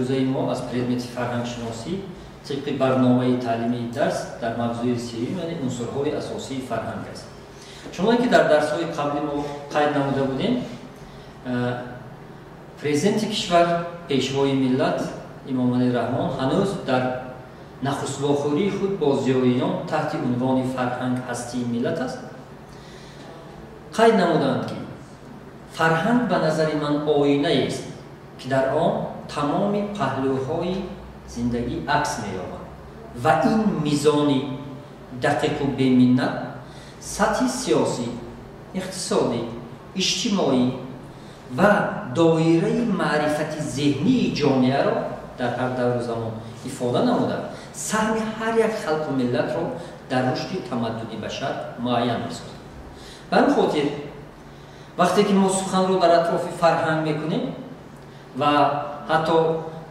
Имрӯзаи мо аз предмети фарҳангшиносӣ тибқи барномаи таълимии дарс дар мавзӯи сеюм, яъне унсурҳои асосии фарҳанг аст. Чуноне ки дар дарсҳои қабли мо қайд намуда будем, президенти кишвар, пешвои миллат Имомалӣ Раҳмон ҳанӯз дар нахуствохӯрии худ бо зиёиён таҳти унвони «Фарҳанг ҳастии миллат аст» қайд намуданд, ки фарҳанг ба назари ман оинаест, ки дар он тамоми паҳлӯҳои зиндагӣ акс меёбад ва ин мизони дақиқу беминнат сатҳи сиёсӣ, иқтисодӣ, иҷтимоӣ ва доираи маърифати зеҳнии ҷомеаро дар ҳар давру замон ифода намуда, саҳми ҳар як халқу миллатро дар рушди тамаддуни башар муайян месозад. Ба ҳамин хотир, вақте ки мо суханро дар атрофи фарҳанг мекунем ва ҳатто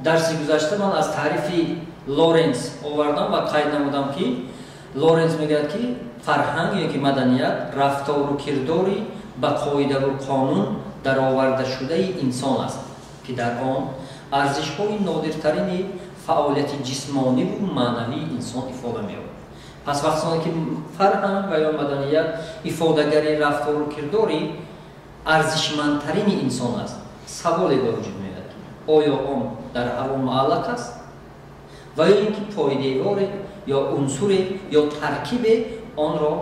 дарси гузашта ман аз таърифи Лоренс овардам ва қайд намудам, ки Лоренс мегӯяд, ки фарҳанг ё ки маданият рафтору кирдори ба қоидаву қонун даровардашудаи инсон аст, ки дар он арзишҳои нодиртарини фаъолияти ҷисмониву маънавии инсон ифода меёбад. Пас вақте ки фарҳанг ва ё маданият ифодагари рафтору кирдори арзишмандтарини инсон аст, саволе ба вуҷуд меояд, ки оё он дар ҳаво муаллақ аст ва ё ин ки пойдеворе ё унсуре ё таркибе онро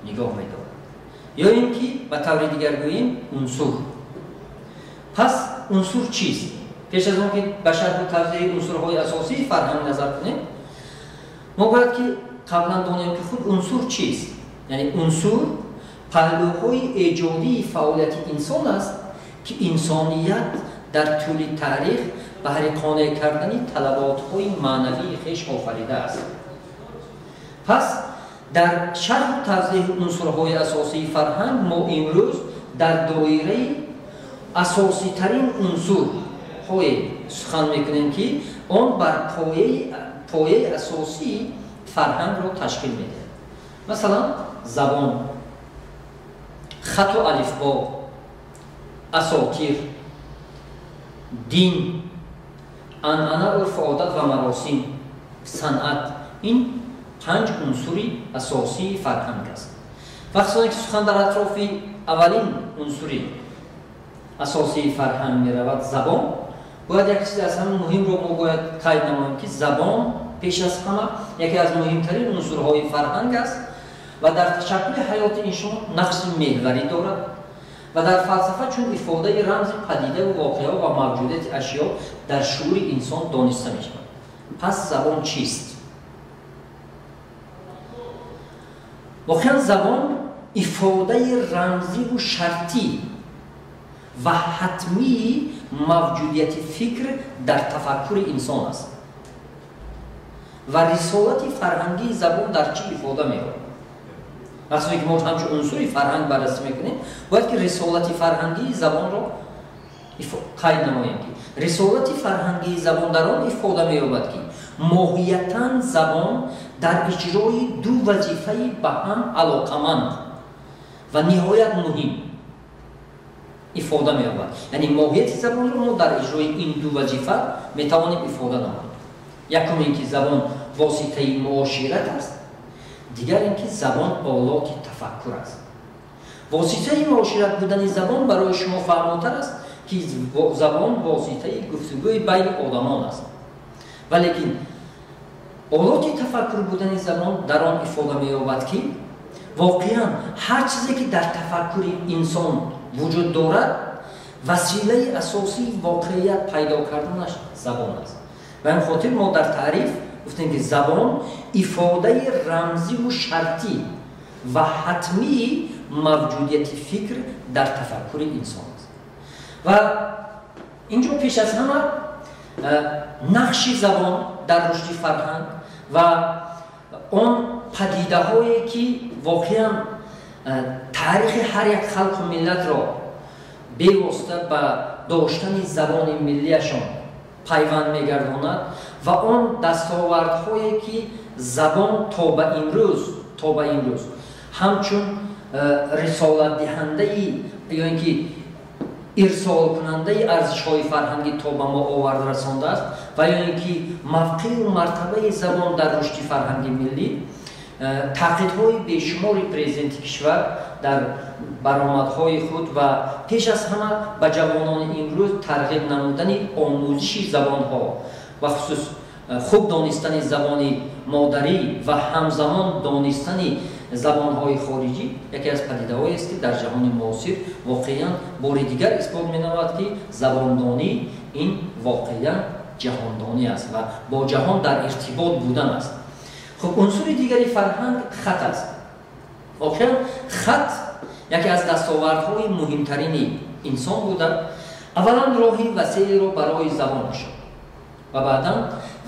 нигоҳ медорад, ё ин ки ба таври дигар гӯем, унсур. Пас унсур чист? Пеш аз он ки ба шарҳу тавзеҳи унсурҳои асосии фарҳанг назар кунем, мо бояд ки қаблан донем, ки худ унсур чист. Яъне унсур паҳлӯҳои эҷодии фаъолияти инсон аст, ки инсоният дар тӯли таърих баҳри қонеъ кардани талаботҳои маънавии хеш офаридааст. Пас дар шарҳу тавзеҳи унсурҳои асосии фарҳанг мо имрӯз дар доираи асоситарин унсурҳое сухан мекунем, ки он бар пояи асосии фарҳангро ташкил медиҳад. Масалан, забон, хату алифбо, асотир, дин, анъана, урфу одат ва маросим, санъат. Ин панҷ унсури асосии фарҳанг аст. Вақте ки сухан дар атрофи аввалин унсури асосии фарҳанг меравад, забон, бояд як чизи аз ҳама муҳимро мо бояд қайд намоем, ки забон пеш аз ҳама яке аз муҳимтарин унсурҳои фарҳанг аст ва дар ташаккули ҳаёти инсон нақши меҳварӣ дорад ва дар фалсафа чун ифодаи рамзи падидаву воқеаҳо ва мавҷудияти ашё дар шуури инсон дониста мешавад. Пас забон чист? Воқеан, забон ифодаи рамзиву шартӣ ва ҳатмии мавҷудияти фикр дар тафаккури инсон аст. Ва рисолати фарҳангии забон дар чӣ ифода меёбад? Вақте ки мо ҳамчун унсури фарҳанг баррасӣ мекунем, бояд ки рисолати фарҳангии забонро қайд намоем, ки рисолати фарҳангии забон дар он ифода меёбад, ки моҳиятан забон дар иҷрои ду вазифаи ба ҳам алоқаманд ва ниҳоят муҳим ифода меёбад. Яъне моҳияти забонро мо дар иҷрои ин ду вазифа метавонем ифода намоем. Якум ин ки забон воситаи муошират аст, дигар ин ки забон олоти тафаккур аст. Воситаи муошират будани забон барои шумо фаҳмотар аст, ки забон воситаи гуфтугӯи байни одамон аст, валекин олоти тафаккур будани забон дар он ифода меёбад, ки воқеан ҳар чизе, ки дар тафаккури инсон вуҷуд дорад, василаи асосии воқеият пайдо карданаш забон аст. Ба ин хотир мо дар таъриф гуфтем, ки забон ифодаи рамзиву шартӣ ва ҳатмии мавҷудияти фикр дар тафаккури инсон аст. Ва ин ҷо пеш аз ҳама нақши забон дар рушди фарҳанг ва он падидаҳое, ки воқеан таърихи ҳар як халқу миллатро бевосита ба доштани забони миллиашон пайванд мегардонад ва он дастовардҳое, ки забон то ба имрӯз ҳамчун рисолатдиҳандаи ё ин ки ирсолкунандаи арзишҳои фарҳангӣ то ба мо оварда расондааст ва ё ин ки мавқеу мартабаи забон дар рушди фарҳанги миллӣ, таъқидҳои бешумори президенти кишвар дар баромадҳои худ ва пеш аз ҳама ба ҷавонони имрӯз тарғиб намудани омӯзиши забонҳо ва хусус хуб донистани забони модарӣ ва ҳамзамон донистани забонҳои хориҷӣ яке аз падидаҳоест, ки дар ҷаҳони муосир воқеан бори дигар исбот менамояд, ки забондонӣ ин воқеан ҷаҳондонӣ аст ва бо ҷаҳон дар иртибот будан аст. Хуб, унсури дигари фарҳанг хат аст. Воқеан хат яке аз дастовардҳои муҳимтарини инсон буда, аввалан роҳи васеъеро барои забон кушод ва баъдан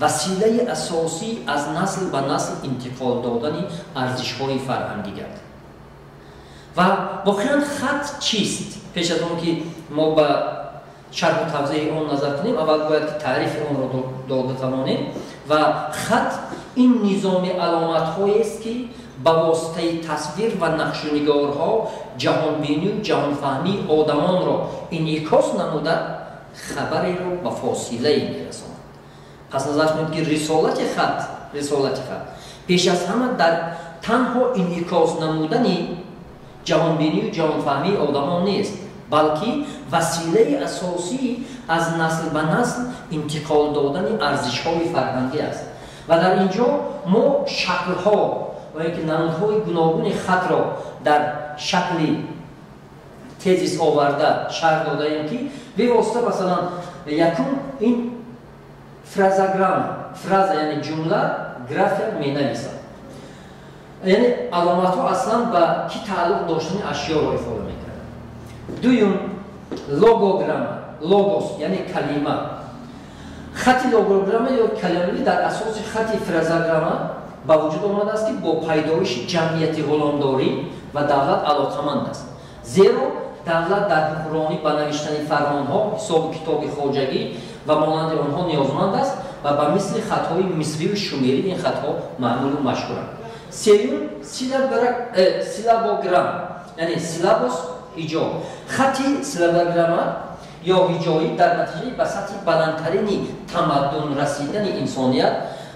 василаи асосӣ аз насл ба насл интиқол додани арзишҳои фарҳангӣ гардид. Ва воқеан хат чист? Пеш аз он ки мо ба шарҳу тавзеҳи он назар кунем, аввал бояд ки таърифи онро дода тавонем. Ва хат ин низоми аломатҳоест, ки ба воситаи тасвир ва нақшунигорҳо ҷаҳонбинию ҷаҳонфаҳмии одамонро инъикос намуда, хабареро ба фосилае мерасонад. Пас назар кунед, ки рисолати хат пеш аз ҳама дар танҳо инъикос намудани ҷаҳонбинию ҷаҳонфаҳмии одамон нест, балки василаи асосӣ аз насл ба насл интиқол додани арзишҳои фарҳангӣ аст. Ва дар ин ҷо мо шаклҳо ва ин ки намудҳои гуногуни хатро дар шакли тезис оварда шарҳ додаем, ки бевосита, масалан, якум ин фразограмма, фраза яъне ҷумла, графия менависад, яъне аломатҳо аслан ба ки тааллуқ доштани ашёро ифода мекунад. Дуюм, логограмма, логос яъне калима. Хати логограмма ё калимавӣ дар асоси хати фразограмма ба вуҷуд омадааст, ки бо пайдоиши ҷамъияти ғуломдорӣ ва давлат алоқаманд аст, зеро давлат дар ҳукмронӣ ба навиштани фармонҳо, ҳисобу китоби хоҷагӣ ва монанди онҳо ниёзманд аст ва ба мисли хатҳои мисриву шумерӣ ин хатҳо маъмулу машҳуранд. Сеюм, силлабограмма, яъне силлабос ҳиҷо. Хати силлабограмма ё ҳиҷоӣ дар натиҷаи ба сатҳи баландтарини тамаддун расидани инсоният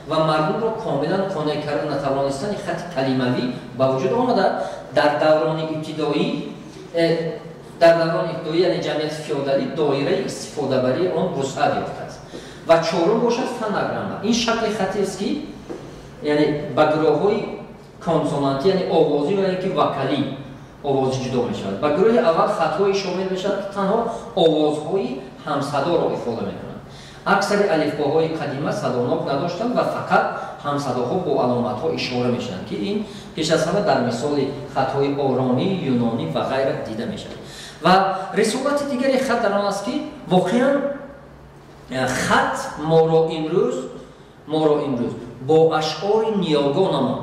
ва мардумро комилан қонеъ карда натавонистани хати калимавӣ ба вуҷуд омада, дар даврони ибтидоӣ, яъне ҷамъияти феодалӣ, доираи истифодабарии он вусъат ёфтааст. Ва чорум бошад фонограмма. Ин шакли хатест, ки яъне ба гурӯҳҳои консонантӣ, яъне овозӣ ва ки вокалӣ, овозӣ ҷудо мешавад. Ба гурӯҳи аввал хатҳое шомил мешавад, ки танҳо овозҳои ҳамсадоро ифода мекунанд. Аксари алифбоҳои қадима садонок надоштанд ва фақат ҳамсадоҳо бо аломатҳо ишора мешаванд, ки ин пеш аз ҳама дар мисоли хатҳои оромӣ, юнонӣ ва ғайра дида мешавад. Ва рисолати дигари хат дар он аст, ки воқеан хат моро имрӯз бо ашъори ниёгонамон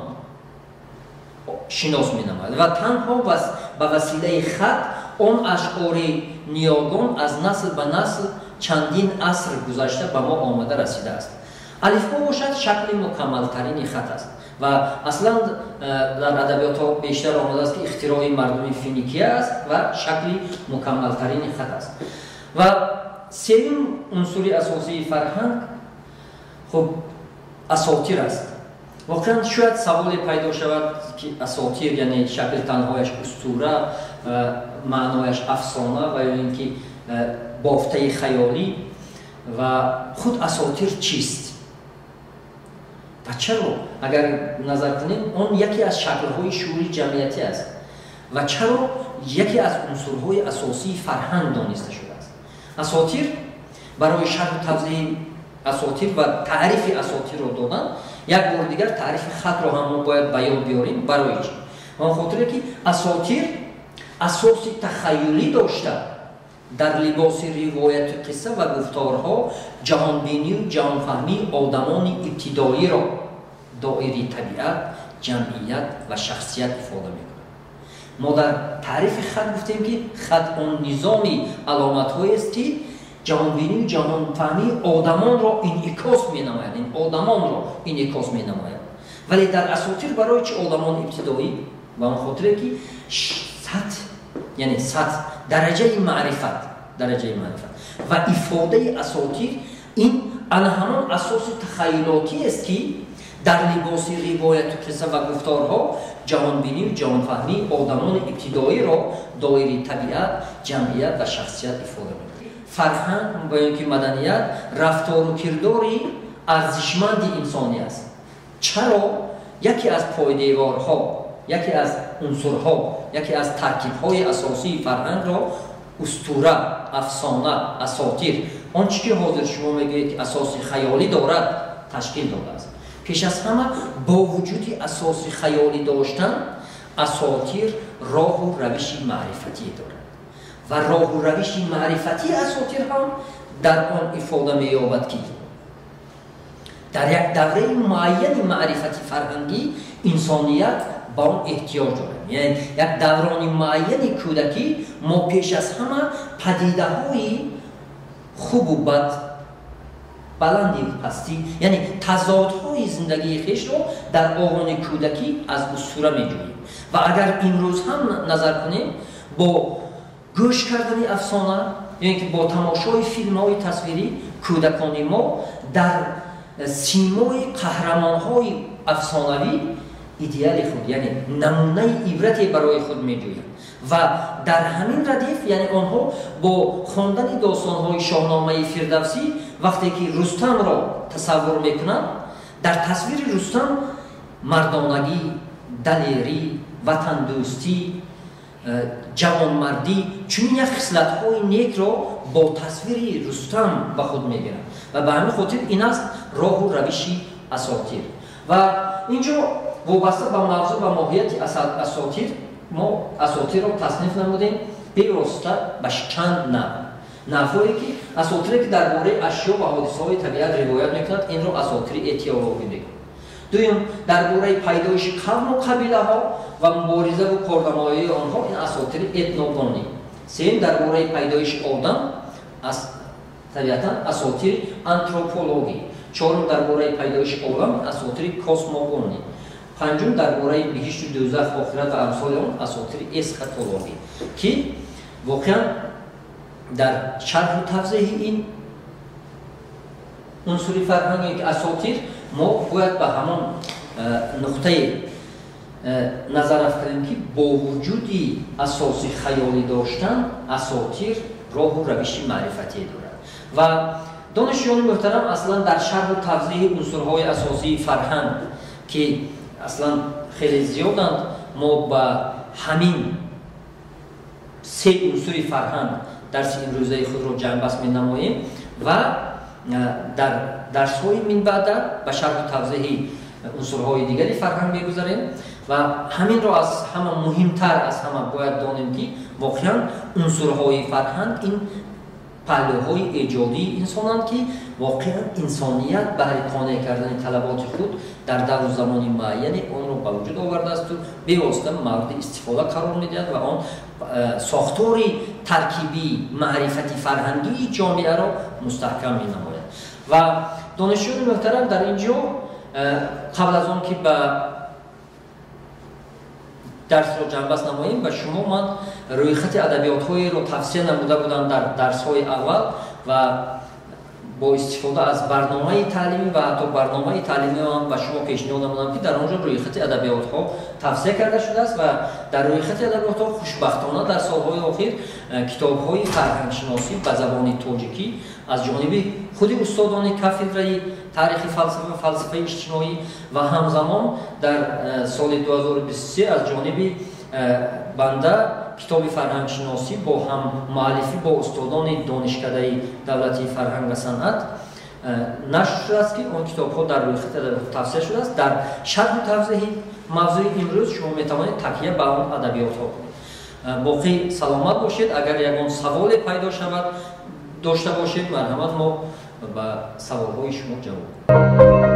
шинос менамояд ва танҳо ба василаи хат он ашъори ниёгон аз насл ба насл чандин аср гузашта ба мо омада расидааст. Алифбо бошад шакли мукаммалтарини хат аст ва аслан дар адабиётҳо бештар омадааст, ки ихтирои мардуми Финикия аст ва шакли мукаммалтарини хат аст. Ва сеюм унсури асосии фарҳанг, хуб, асотир аст. Воқеан шояд саволе пайдо шавад, ки асотир, яъне шакли танҳояш устура, маънояш афсона ва ё ин ки бофтаи хаёлӣ, ва худ асотир чист ва чаро, агар назар кунем, он яке аз шаклҳои шуури ҷамъиятӣ аст ва чаро яке аз унсурҳои асосии фарҳанг дониста шудааст? Асотир, барои шарҳу тавзеҳи асотир ва таърифи асотирро додан, як бори дигар таърифи хатро ҳам мо бояд ба ёд биёрем. Барои чӣ? Он хотире ки асотир асоси тахаюлӣ дошта, дар либоси ривояту қисса ва гуфторҳо ҷаҳонбинию ҷаҳонфаҳмии одамони ибтидоиро доири табиат, ҷамъият ва шахсият ифода мекунад. Мо дар таърифи хат гуфтем, ки хат он низоми аломатҳоест, ки ҷаҳонбинию ҷаҳонфаҳмии одамонро инъикос менамояд, ин одамонро инъикос менамояд. Вале дар асотир барои чи одамони ибтидоӣ? Ба он хотире ки сатҳ, яъне сатҳ, дараҷаи маърифат дараҷаи маърифат. Ва ифодаи асотир ин ана ҳамон асоси тахайюлотӣ аст, ки дар либоси ривояту қисса ва гуфторҳо ҷаҳонбинию ҷаҳонфаҳмии одамони ибтидоиро доири табиат, ҷамъият ва шахсият ифода мекунад. Фарҳанг ва ё ки маданият рафтору кирдори арзишманди инсонӣ аст. Чаро яке аз пойдеворҳо, яке аз унсурҳо, яке аз таркибҳои асосии фарҳангро устура, афсона, асотир, он чӣ ки ҳозир шумо мегӯед ки асоси хаёлӣ дорад, ташкил додааст. Пеш аз ҳама бо вуҷуди асоси хаёлӣ доштан, асотир роҳу равиши маърифатӣ дорад ва роҳу равиши маърифатии асотир ҳам дар он ифода меёбад, ки дар як давраи муайяни маърифати фарҳангӣ инсоният ба он эҳтиёҷ дорад. Яъне як даврони муайяни кӯдакӣ мо пеш аз ҳама падидаҳои хубу бад, баландию пастӣ, яъне тазодҳои зиндагии хешро дар овони кӯдакӣ аз устура меҷӯем. Ва агар имрӯз ҳам назар кунем, бо гӯш кардани афсона ё ин ки бо тамошои филмҳои тасвирӣ кӯдакони мо дар симои қаҳрамонҳои афсонавӣ идеали худ, яъне намунаи ибрате барои худ меҷӯянд. Ва дар ҳамин радиф, яъне онҳо бо хондани достонҳои Шоҳномаи Фирдавсӣ вақте ки Рустамро тасаввур мекунанд, дар тасвири Рустам мардонагӣ, далерӣ, ватандӯстӣ, ҷавонмардӣ, чунин як хислатҳои некро бо тасвири Рустам ба худ мегиранд. Ва ба ҳамин хотир ин аст роҳу равиши асотир. Ва инҷо вобаста ба мавзӯъ ва моҳияти асотир мо асотирро тасниф намудем бевосита ба чанд навъ. Навъҳое ки асотире ки дар бораи ашё ва ҳодисаҳои табиат ривоят мекунад, инро асотири этиологӣ мегӯянд. Дуюм, дар бораи пайдоиши қавму қабилаҳо ва муборизаву корнамоии онҳо, ин асотири этногонӣ. Сеюм, дар бораи пайдоиши одам, табиатан асотири антропологӣ. Чорум, дар бораи пайдоиши олам, асотири космогонӣ. Панҷум, дар бораи биҳишту дӯзах, охират ва амсоли он, асотири эсхатологӣ, ки воқеан дар шарҳу тавзеҳи ин унсури фарҳанг ки асотир мо бояд ба ҳамон нуқтаи назар афканем, ки бо вуҷуди асоси хаёлӣ доштан асотир роҳу равиши маърифатӣ дорад. Ва донишҷӯёни муҳтарам, аслан дар шарҳу тавзеҳи унсурҳои асосии фарҳанг, ки аслан хеле зиёданд, мо ба ҳамин се унсури фарҳанг дарси имрӯзаи худро ҷамъбаст менамоем ва дар дарсҳои минбаъда ба шарҳу тавзеҳи унсурҳои дигари фарҳанг мегузарем. Ва ҳаминро аз ҳама муҳимтар аз ҳама бояд донем, ки воқеан унсурҳои фарҳанг ин паҳлӯҳои эҷодии инсонанд, ки воқеан инсоният баҳри қонеъ кардани талаботи худ дар давру замони муайяне онро ба вуҷуд овардаасту бевосита мавриди истифода қарор медиҳад ва он сохтори таркибии маърифати фарҳангии ҷомеаро мустаҳкам менамояд. Ва донишҷӯёни муҳтарам, дар ин ҷо қабл аз он ки ба дарсро ҷамъбаст намоем, ба шумо ман рӯйхати адабиётҳоеро тавсия намуда будам дар дарсҳои аввал ва бо истифода аз барномаи таълимӣ ва ҳатто барномаи таълимиам ба шумо пешниҳод намудам, ки дар он ҷо рӯйхати адабиётҳо тавсия карда шудааст. Ва дар рӯйхати адабиётҳо хушбахтона дар солҳои охир китобҳои фарҳангшиносӣ ба забони тоҷикӣ аз ҷониби худи устодони кафедраи таърихи фалсафа ва фалсафаи иҷтимоӣ ва ҳамзамон дар соли 2023 аз ҷониби банда китоби фарҳангшиносӣ бо ҳаммуаллифӣ бо устодони Донишкадаи давлатии фарҳанг ва санъат нашр шудааст, ки он китобҳо дар рӯйхати адабиёт тавсия шудааст. Дар шарҳу тавзеҳи мавзӯи имрӯз шумо метавонед такя ба он адабиётҳо кунед. Боқӣ саломат бошед. Агар ягон саволе пайдо шавад дошта бошед, марҳамат, мо ба саволҳои шумо ҷавоб.